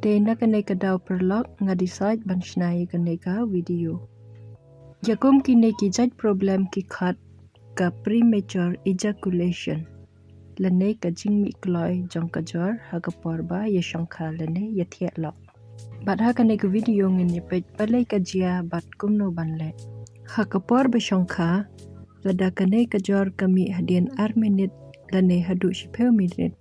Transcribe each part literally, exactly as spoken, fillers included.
Te na kane ka daw paralok nga decide ban shna ïa kane ka video. Ïa kum kine ki jait problem ki khot ka premature ejaculation, lane ka jingmih kloi jong ka jor ha ka por ba ïa shongkha lane ïa thiah lok. Bad ha kane ka video ngin ïa peit balei ka jia bad kumno ban leh. Ha ka por ba shongkha, lada kane ka jor ka mih hadien ar minit lane haduh shiphew minit,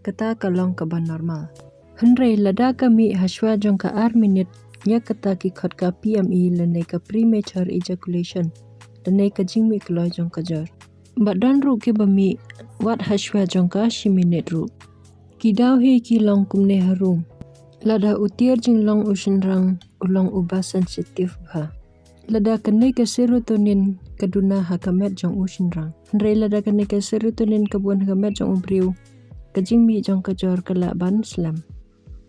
kata ka long kaba normal. Hynrei lada ka mih hashwa jong ka ar minit, ïa kata ki khot ka P M E lane ka premature ejaculation, lane ka jingmih kloi jong ka jor. Bad don ruh kiba mih wat hashwa jong ka shi minit ruh. Ki daw hi ki long kumne harum. Lada u tiar jinglong u shynrang u long uba sensitive bha, lada kane ka serotonin ka duna ha ka met jong u shynrang. Hynrei lada kane ka serotonin ka bun ha ka met jong u briew, ka jingmih jong ka jor ka lah ban slem.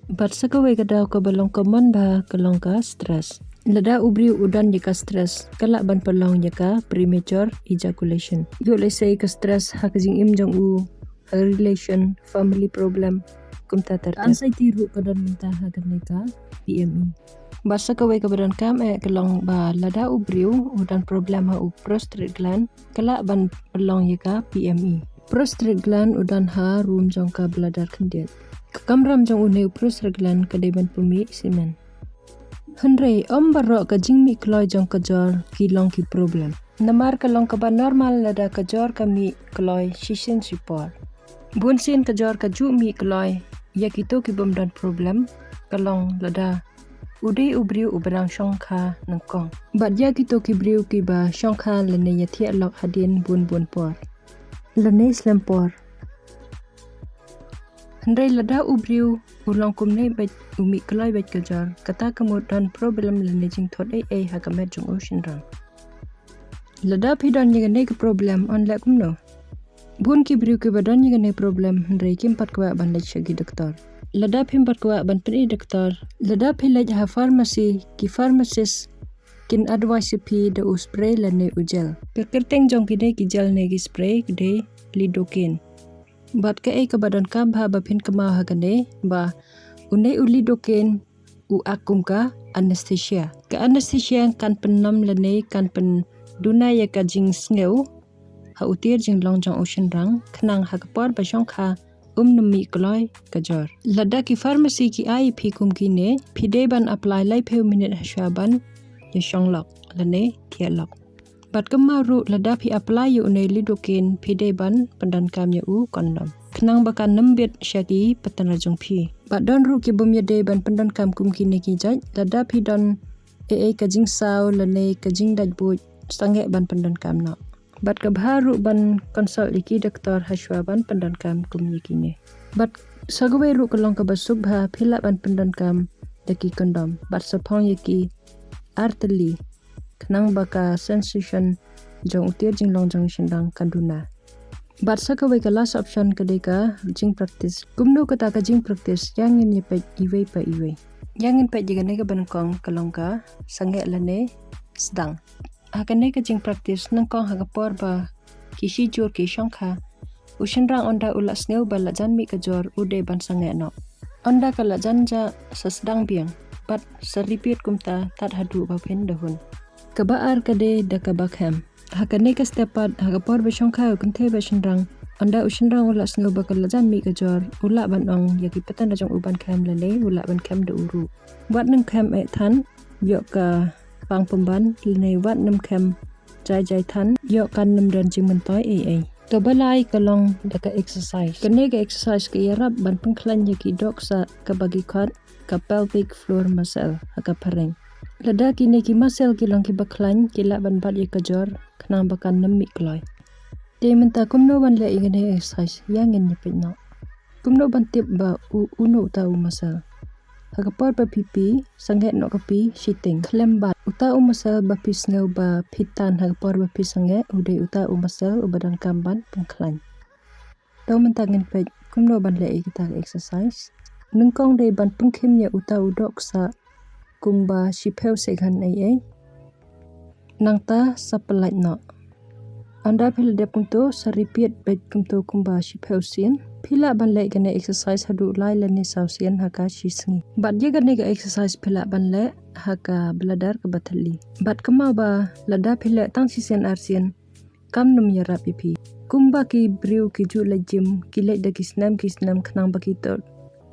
Bad sa kawei ka daw kaba long common bha ka long ka stress. Lada u briew u don ïa ka stress, ka lah ban pynlong ïa ka premature ejaculation. Ïoh lehse ka stress ha ka jingim jong u, ha relation, family problem, kumta ter ter. Anxiety ruh ka don mynta ha kane ka P M E. Bad sa kawei kaba donkam eh ka long ba lada u briew u don problem ha u prostate gland, ka lah ban pynlong ïa ka P M E. Prostate gland u don ha rum jong ka bladder khyndiat. Ka kamram jong une u prostate gland ka dei ban pynmih semen. Hynrei ym baroh ka jingmih kloi jong ka jor ki long ki problem. Namar ka long kaba normal lada ka jor ka mih kloi shisien shipor. Bun sien ka jor ka ju mih kloi ïa kito ki bym don problem, ka long lada u dei u briew uba dang shongkha nyngkong. Bad ïa kito ki briew kiba shongkha lane ïa thiah lok hadien bun bun por, lane slem por. Hynrei lada u briew u long kumne beit, u mih kloi beit ka jor, kata ka mut don problem lane jingthut ei ei ha ka met jong u shynrang. Lada phi don ïa kane ka problem, yn leh kumno? Bun ki briew kiba don ïa kane ka problem hynrei kim pat kwah ban leit sha ki doktor. Lada phim pat kwah ban pyni doktor, lada phi leit ha pharmacy, ki pharmacist kin advice ïa phi da u spray lane u gel. Ka kyrteng jong kine ki gel ne ki spray ka dei lidocaine. Bad kaei kaba donkam bha ba phin kynmaw ha kane ba une u lidocaine u act kum ka anesthesia. Ka anesthesia kan pynnom lane kan pynduna ïa ka jingsngew ha u tiar jinglong jong u shynrang, khnang ha ka por ba shongkha um nym mih kloi ka jor. Lada ki pharmacy ki ai ïa phi kum kine, phi dei ban apply laiphew minit hashwa ban ïa shong lok lane thiah lok. Bad kynmaw ruh lada phi apply ïa une lidocaine, phi dei ban pyndonkam ïa u condom, khnang ba kan nym bit sha ki patnra jong phi. Bad don ruh ki bym ïadei ban pyndonkam kum kine ki jait. Lada phi don ei ei ka jingsaw lane ka jingdait buit, sangeh ban pyndonkam noh. Bad ka bha ruh ban consult ïa ki doktor hashwa ban pyndonkam kum ïa kine. Bad sa kawei ruh ka long kaba suk bha, phi lah ban pyndonkam da ki condom bad sa phong ïa ki ar tylli, khnang ba ka sensation jong u tiar jinglong jong u shynrang kan duna. Bad sa kawei ka last option ka dei ka jingpractice. Kumno kata ka jingpractice, ïa ngin ïa peit iwei pa iwei. Ïa ngin peit ïa kane kaba nyngkong ka long ka sangeh lane sdang. Ha kane ka jingpractice nyngkong ha ka por ba ki shijur ki shongkha, u shynrang ynda u la sngew ba la jan mih ka jor u dei ban sangeh noh. Ynda ka la jan jah sa sdang biang bad sa repeat kumta tad haduh ba phin da hun. Kaba ar ka dei da kaba khem. Ha kane ka step pat, ha ka por ba shongkha u kynthei bad shynrang, ynda u shynrang u la sngew ba ka la jan mih ka jor, u lah ban ong ïa ki patnra jong u ban khem lane u lah ban khem da u ruh. Wat nym khem eh than, ïoh ka pang pynban, lane wat nym khem jai jai than, ïoh kan nym don jingmyntoi ei ei. Kaba lai ka long da ka exercise. Kane ka exercise ka ïarap ban pynkhlaiñ ïa ki dohksah kaba ki khot ka pelvic floor muscle ha ka phareng. Lada kine ki muscle ki long kiba khlaiñ, ki lah ban bat ïa ka jor khnang ba kan nym mih kloi. Te mynta kumno ban leh ïa kane exercise, ïa ngin ïa peit noh. Kumno ban tip ba u, uno uta u muscle? Ha ka por ba phi pie, sangeh noh ka pie shiteng, khlem bat. Uta u muscle ba phi sngew ba phi tan ha ka por ba phi sangeh, u dei uta u muscle uba donkam ban pynkhlaiñ. To mynta ngin peit kumno ban leh ïa kita ki exercise. Nyngkong dei ban pynkhim ïa uta u dohksah kumba shiphew second ei ei. Nangta sa pyllait noh. Ynda phi la dep kumto, sa repeat beit kumto kumba shiphew sien. Phi lah ban leh kane exercise haduh lai lane saw sien ha ka shi sngi. Bad ïa kane ka exercise phi lah ban leh ha ka bladder kaba thylli. Bad kynmaw ba lada phi leh tang shi sien ar sien, kam nym ïarap ïa phi. Kumba ki briew ki ju leit gym, ki leit da ki snem ki snem khnang ba ki to,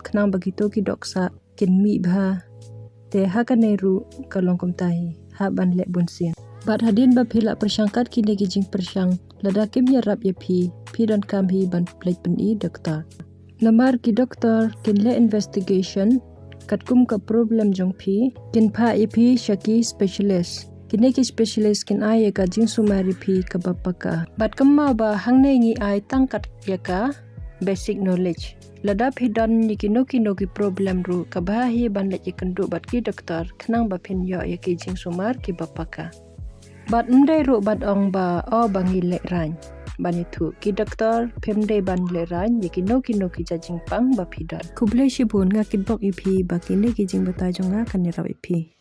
khnang ba ki to ki dohsah, kin mih bha. Te ha kane ruh ka long kumta hi, hap ban leh bun sien. Bad hadien ba phi la pyrshang kat kine ki jingpyrshang, lada kim ïarap ïa phi, phi donkam hi ban leit pyni doktor. Namar ki doktor kin leh investigation katkum ka problem jong phi, kin phah ïa phi sha ki specialist. Kine ki specialist kin ai ïa ka jingsumar ïa phi kaba paka. Bad kynmaw ba hangne ngi ai tang kat ïa ka basic knowledge. Lada phi don ïa kino kino ki problem ruh, kaba hi ban leit ïakynduh bad ki doktor khnang ba phin ïoh ïa ki jingsumar kiba paka. Bad ym dei ruh ban ong ba, o, ba ngi lehraiñ ban ïathuh. Ki doktor phim dei ban lehraiñ ïa kino kino ki jait jingpang ba phi don. Khublei shibun, nga kitbok ïa phi ba kine ki jingbatai jong nga kan ïarap ïa phi.